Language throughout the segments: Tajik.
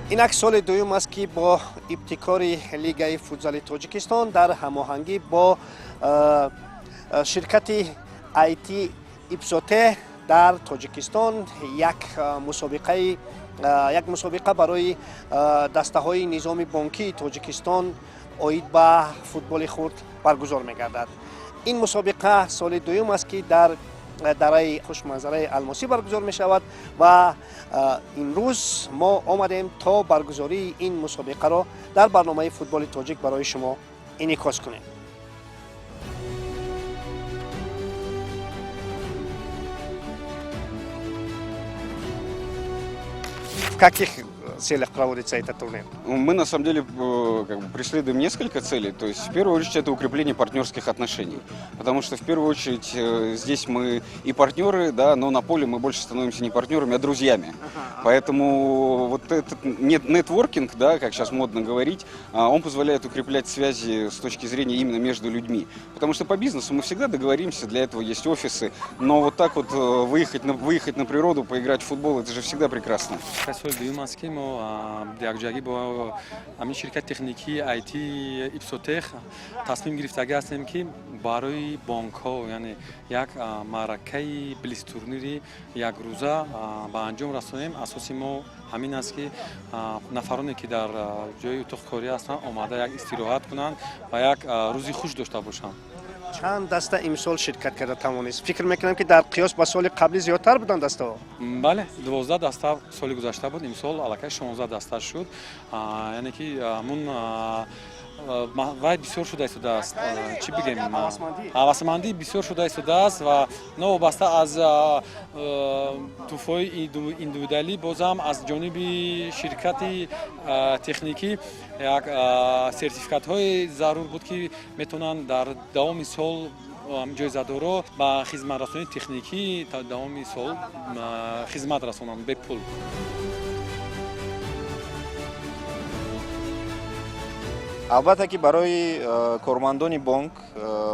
Инак соли дуюм аст, ки бо ибтикори Лигаи футзали Тоҷикистон дар ҳамоҳангӣ бо ширкати IT Ипсоте дар Тоҷикистон як мусобиқа барои дастаҳои низоми бонкии Тоҷикистон оид ба футболи хурд баргузор мегардад. Ин мусобиқа соли дуюм аст, ки дар дараи хушманзараи Алмосӣ баргузор мешавад ва имрӯз мо омадем, то баргузории ин мусобиқаро дар барномаи Футболи тоҷик барои шумо инъикос кунем. В каких целях проводится этот турнир? Мы на самом деле как бы преследуем несколько целей. То есть в первую очередь это укрепление партнерских отношений. Потому что в первую очередь здесь мы и партнеры, да, но на поле мы больше становимся не партнерами, а друзьями. Поэтому вот этот нетворкинг, да, как сейчас модно говорить, он позволяет укреплять связи с точки зрения именно между людьми. Потому что по бизнесу мы всегда договоримся, для этого есть офисы. Но вот так вот выехать на природу, поиграть в футбол, это же всегда прекрасно. Соли дуюм аст, ки мо якҷоягӣ бо ҳамин ширкати техникии IT Ипсотех тасмим гирифтагӣ ҳастем, ки барои бонкҳо, яъне як маъракаи блиц-турнири якрӯза ба анҷом расонем. Асоси мо ҳамин аст, ки нафароне, ки дар ҷои утоқкорӣ ҳастанд, омада як истироҳат кунанд ва як рӯзи хуш дошта бошанд. Чанд даста имсол ширкат карда тавонист? Фикр мекунам, ки дар қиёс ба соли қаблӣ зиёдтар буданд дастаҳо. Бале, 12 даста соли гузашта буд, имсол аллакай 16 даста шуд. Яъне ки ҳамун вай бисёр шуда истодааст, чӣ бигем, ҳавасмандӣ бисёр шуда истодааст ва новобаста аз тӯҳфаҳои индивидуалӣ, бозам аз ҷониби ширкати техникӣ як сертификатҳои зарур буд, ки метавонанд дар давоми сол ҷоизадоро ба хизматрасонии техникӣ давоми сол хизмат расонанд бепул. Албатта, ки барои кормандони бонк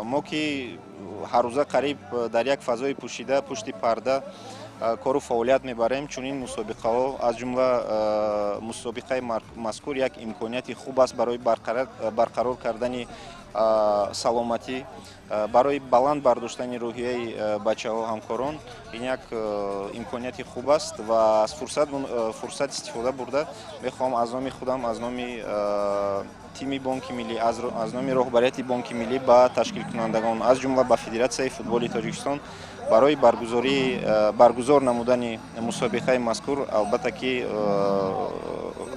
мо, ки ҳаррӯза қариб дар як фазои пӯшида, пушти парда кору фаъолият мебарем, чунин мусобиқаҳо, аз ҷумла мусобиқаи мазкур, як имконияти хуб аст барои барқарор кардани саломатӣ, барои баланд бардоштани рӯҳияи бачаҳо, ҳамкорон. Ин як имконияти хуб аст ва аз фурсат истифода бурда мехоҳам аз номи худам, аз номи тими Бонки Миллӣ, аз номи роҳбарияти Бонки Миллӣ ба ташкилкунандагон, аз ҷумла ба Федератсияи футболи Тоҷикистон барои баргузор намудани мусобиқаи мазкур, албатта ки,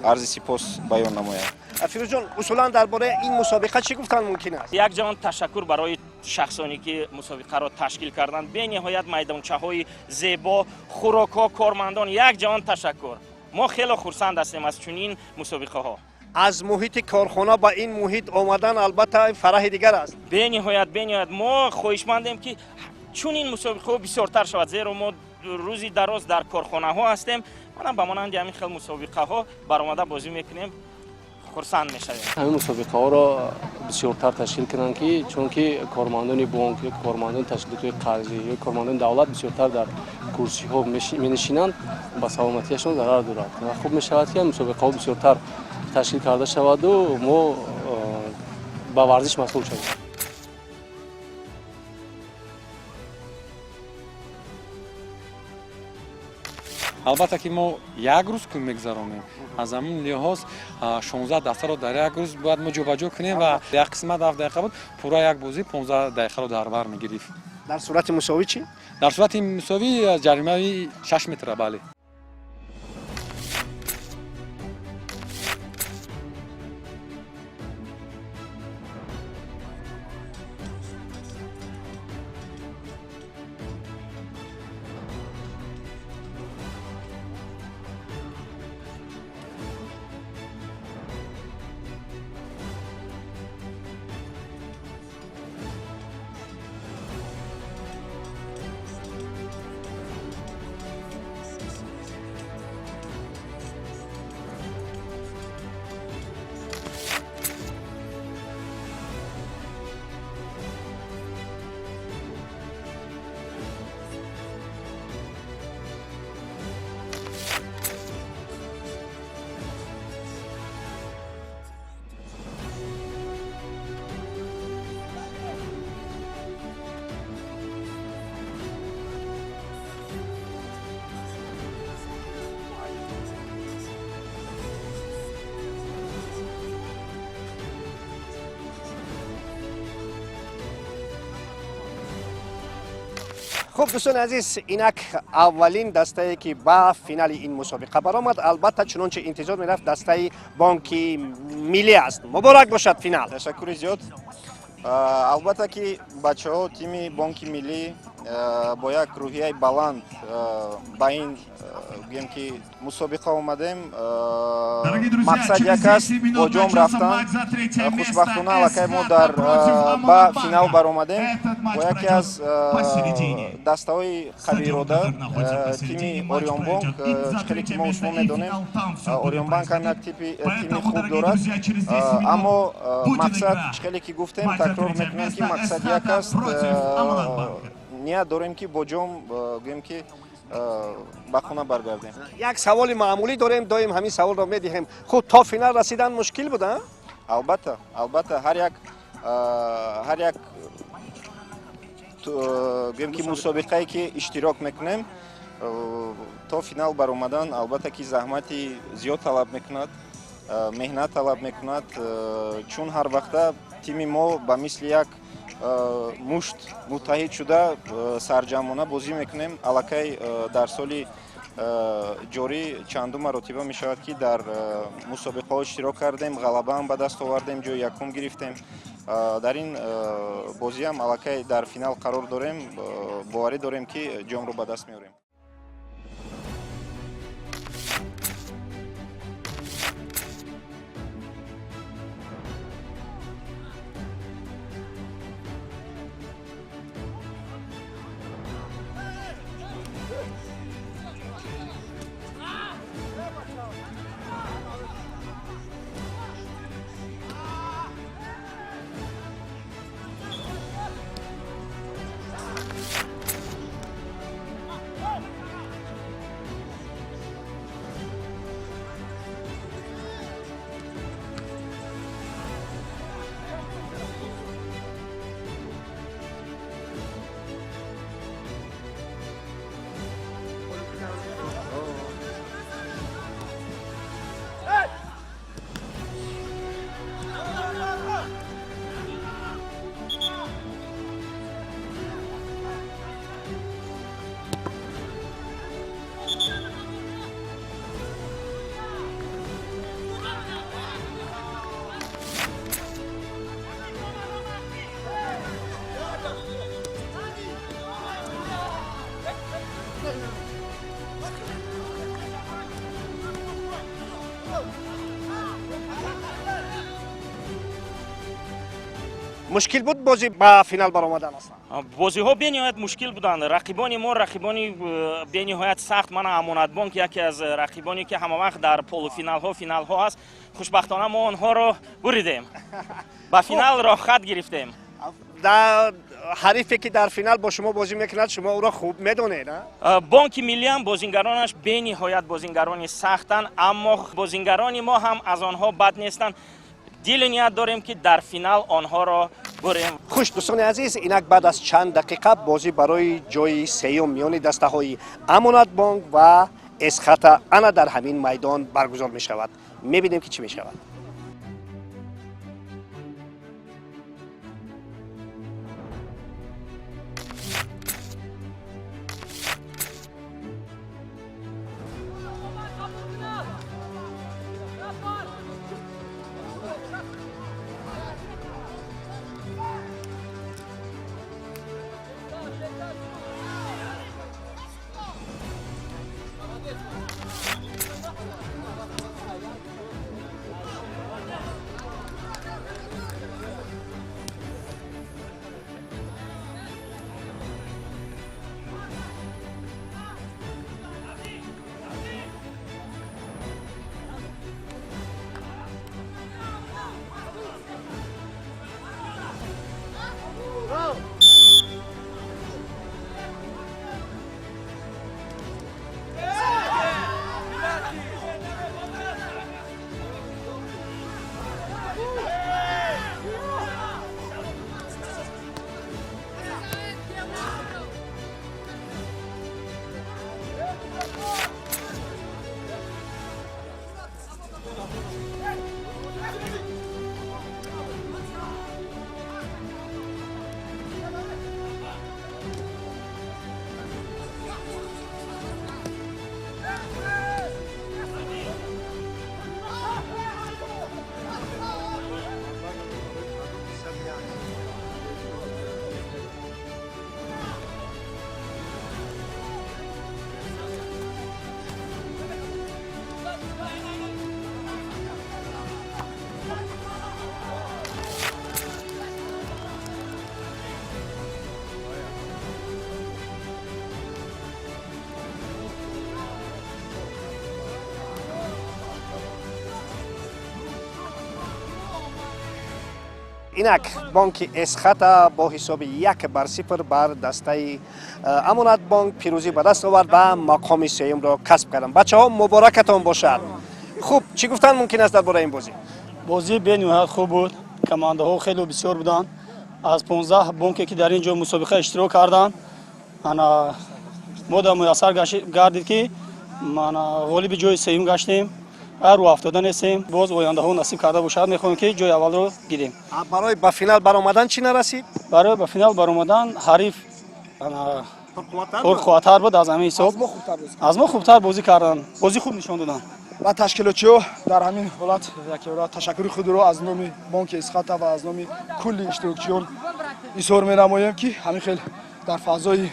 арзи сипос баён намоям. Фирӯзҷон, усулан дар бораи ин мусобиқа чӣ гуфтан мумкин аст? Як ҷаҳон ташаккур барои шахсоне, ки мусобиқаро ташкил карданд. Бениҳоят майдончаҳои зебо, хӯрокҳо, кормандон, як ҷаҳон ташаккур. Мо хеле хурсанд ҳастем аз чунин мусобиқаҳо. Аз муҳити корхона ба ин муҳит омадан, албатта, фараҳи дигар аст. Бениҳоят, бениҳоят. Мо хоҳишмандем, ки чунин мусобиқаҳо бисёртар шавад, зеро мо рӯзи дароз дар корхонаҳо ҳастем. Манам ба монанди ҳамин хел мусобиқаҳо баромада бозӣ мекунем, хурсанд мешавем. Ҳамин мусобиқаҳоро бисёртар ташкил кунанд, ки чунки кормандони бонк ё кормандони ташкилотҳои қарзӣ ё кормандони давлат бисёртар дар курсиҳо менишинанд, ба саломатиашон зарар дорад ва хуб мешавад, ки мусобиқаҳо бисёртар ташкил карда шаваду мо ба варзиш машғул шавем. Албатта, ки мо як рӯз кун мегузаронем, аз ҳамин лиҳоз 16 дастаро дар як рӯз бояд мо ҷобаҷо кунем ва як қисмат 7 дақиқа буд, пурра як бозӣ 15 дақиқаро дар бар мегирифт. Дар сурати мусовӣ чӣ? Дар сурати мусовӣ ҷаримаи 6 метра, бале. Хуб, дӯстони азиз, инак аввалин дастае, ки ба финали ин мусобиқа баромад, албатта, чунончи интизор мерафт, дастаи Бонки Миллӣ аст. Муборак бошад финал. Ташаккури зиёд. Албатта ки бачаҳо, тими Бонки Миллӣ бо як рӯҳияи баланд ба ин, гӯем ки, мусобиқа омадем. Мақсад як аст: бо ҷом рафтан. Хушбахтона, аллакай мо дар ба финал баромадем бо яке аз дастаҳои қавиирода, тими Ориёнбонк. Чӣ хеле ки мо шумо медонем, Ориёнбанк ҳам як тими хуб дорад, аммо мақсад, чӣ хеле ки гуфтем, такрор мекунем, ки мақсад як аст. Ният дорем, ки бо ҷом, гӯем ки, ба хона баргардем. Як саволи маъмулӣ дорем, доим ҳамин саволро медиҳем. Хуб, то финал расидан мушкил буд? Албатта, албатта, ҳар як, гӯем ки, мусобиқае ки иштирок мекунем, то финал баромадан, албатта ки, заҳмати зиёд талаб мекунад, меҳнат талаб мекунад, чун ҳар вақта тими мо ба мисли як мушт муттаҳид шуда, сарҷамъона бозӣ мекунем. Аллакай дар соли ҷорӣ чанду маротиба мешавад, ки дар мусобиқаҳо иштирок кардем, ғалабаам ба даст овардем, ҷои якум гирифтем. Дар ин бозиам аллакай дар финал қарор дорем, боварӣ дорем, ки ҷомро ба даст меорем. Мушкил буд бозӣ ба финал баромадан аслан? Бозиҳо бениҳоят мушкил буданд. Рақибони мо рақибони бениҳоят сахт. Мана, Амонатбонк яке аз рақибоне, ки ҳама вақт дар полуфиналҳо, финалҳо аст. Хушбахтона, мо онҳоро буридем, ба финал роҳхат гирифтем. Ҳарифе, ки дар финал бо шумо бозӣ мекунад, шумо ӯро хуб медонед? Бонки Миллиам бозингаронаш бениҳоят бозингарони сахтанд, аммо бозингарони мо ҳам аз онҳо бад нестанд. Дилу ният дорем, ки дар финал онҳоро бурем. Хуш, дӯстони азиз, инак баъд аз чанд дақиқа бозӣ барои ҷои сеюм миёни дастаҳои Амонатбонк ва Эсхата ана дар ҳамин майдон баргузор мешавад. Мебинем, ки чӣ мешавад. Инак бонки Эсхата бо ҳисоби 1-0 бар дастаи Амонатбонк пирӯзӣ ба даст овард ва мақоми сеюмро касб карданд. Бачаҳо, муборакатон бошад. Хуб, чӣ гуфтан мумкин аст дар бораи ин бозӣ? Бозӣ бениҳоят хуб буд, командаҳо хеле бисёр буданд. Аз 15 бонке ки дар ин ҷо мусобиқа иштирок карданд, ана мо дар муяссар гардид, ки ғолиби ҷои сеюм гаштем. Рӯ афтода нестем, боз ояндаҳо насиб карда бошад, мехоҳем, ки ҷои аввалро гирем. Барои ба финал баромадан чӣ нарасид? Барои ба финал баромадан ҳариф пурқувваттар буд, аз ҳамин ҳисоб аз мо хубтар бозӣ карданд, бозӣ хуб нишон доданд. Ва ташкилотчиҳо дар ҳамин ҳолат якбора ташаккури худро аз номи бонки Эсхата ва аз номи кулли иштирокчиён изҳор менамоем, ки ҳамин хел дар фазои,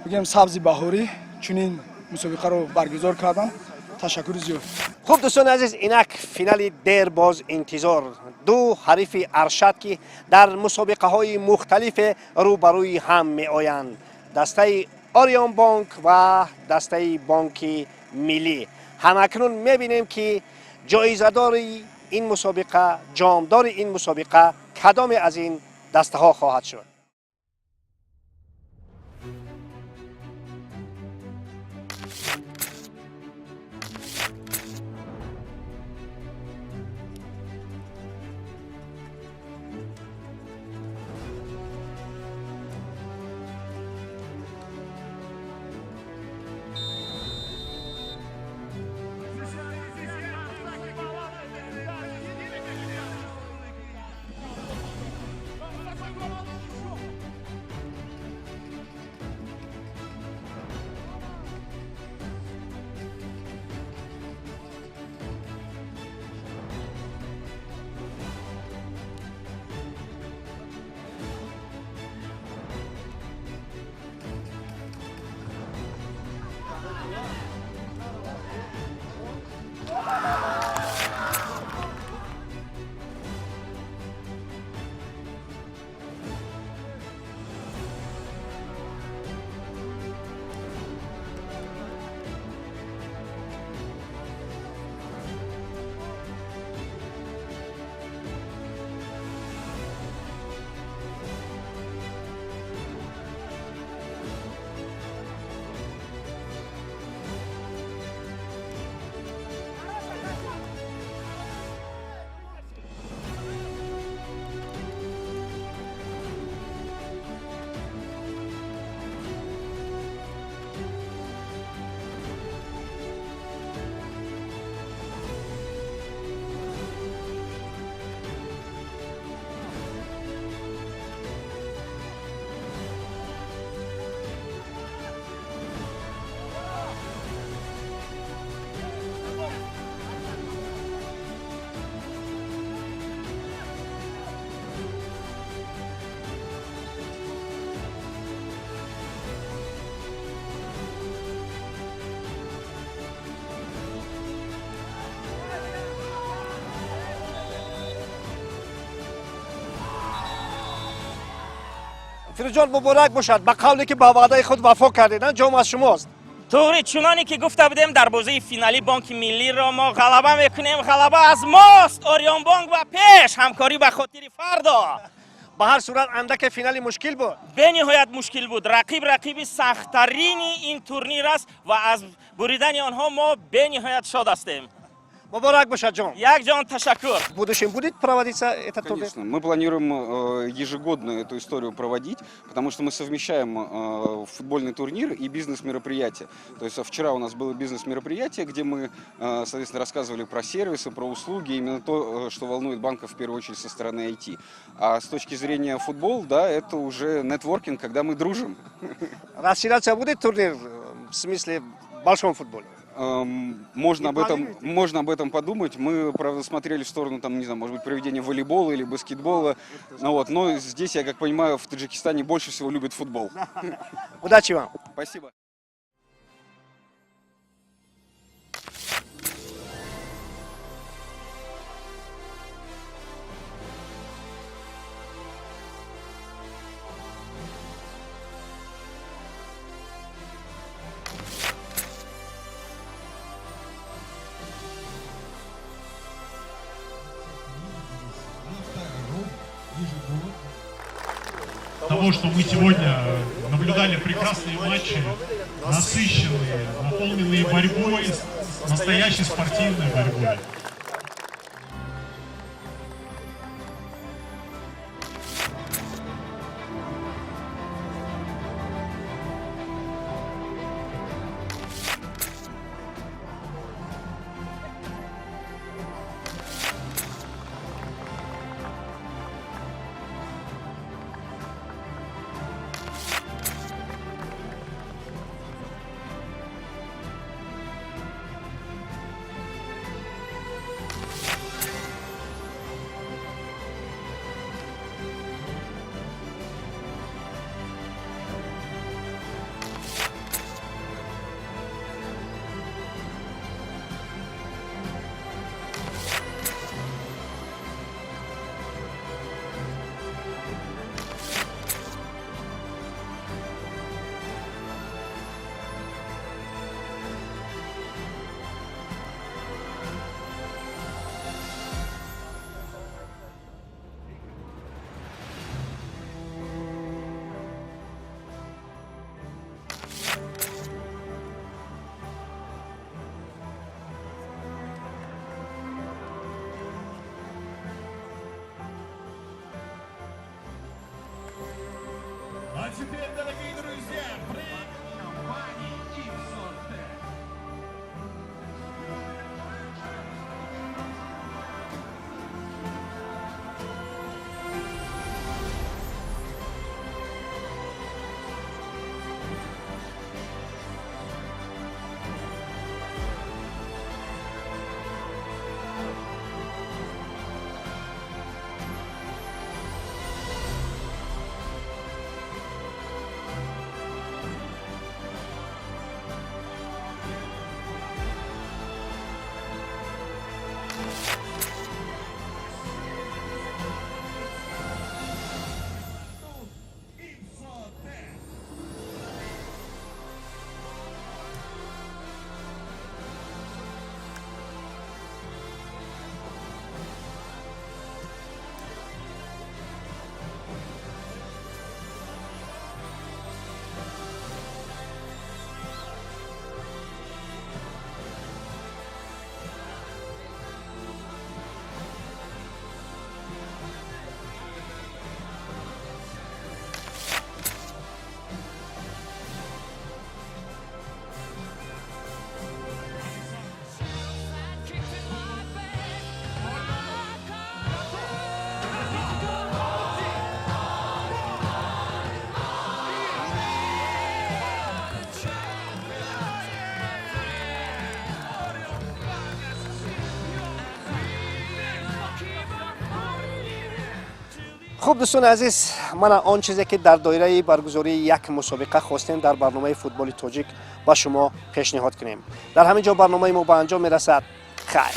бигем, сабзи баҳорӣ чунин мусобиқаро баргузор карданд. Ташаккури зиёд. Хуб, дӯстони азиз, инак финали дербоз интизор. Ду ҳарифи аршад, ки дар мусобиқаҳои мухталифе рӯбарӯи ҳам меоянд: дастаи Ориёнбонк ва дастаи Бонки Миллӣ. Ҳамакнун мебинем, ки ҷоизадори ин мусобиқа, ҷомдори ин мусобиқа кадоме аз ин дастаҳо хоҳад шуд. Фирӯзҷон, муборак бошад. Ба қавле ки ба ваъдаи худ вафо кардед, ҷом аз шумост. Туғри, чуноне ки гуфта будем, дар бозии финалӣ Бонки Миллиро мо ғалаба мекунем. Ғалаба аз мост. Ориёнбонк ба пеш, ҳамкорӣ ба хотири фардо. Ба ҳар сурат, андаке финали мушкил буд. Бениҳоят мушкил буд. Рақиб рақиби сахттарини ин турнир аст ва аз буридани онҳо мо бениҳоят шод ҳастем. Муборак бошад, ҷом. Як ҷон ташаккур. В будущем будет проводиться этот турнир? Конечно, мы планируем ежегодно эту историю проводить, потому что мы совмещаем футбольный турнир и бизнес-мероприятие. То есть вчера у нас было бизнес-мероприятие, где мы, соответственно, рассказывали про сервисы, про услуги, именно то, что волнует банков в первую очередь со стороны IT. А с точки зрения футбол, да, это уже нетворкинг, когда мы дружим. Расширяться будет турнир, в смысле, в большом футболе? Можно Не об этом, планируете? Можно об этом подумать. Мы, правда, смотрели в сторону, там, не знаю, может быть, проведения волейбола или баскетбола. Ну, вот, но здесь, я как понимаю, в Таджикистане больше всего любят футбол. Удачи вам. Спасибо. На втором того, что мы сегодня наблюдали прекрасные матчи, насыщенные, наполненные борьбой, настоящей спортивной борьбой. А теперь, дорогие друзья, компании Ipsotech. Хуб, дӯстони азиз, мана он чизе, ки дар доираи баргузории як мусобиқа хостем дар барномаи Футболи тоҷик ба шумо пешниҳод кунем. Дар ҳамин ҷо барномаи мо ба анҷом мерасад. Хайр.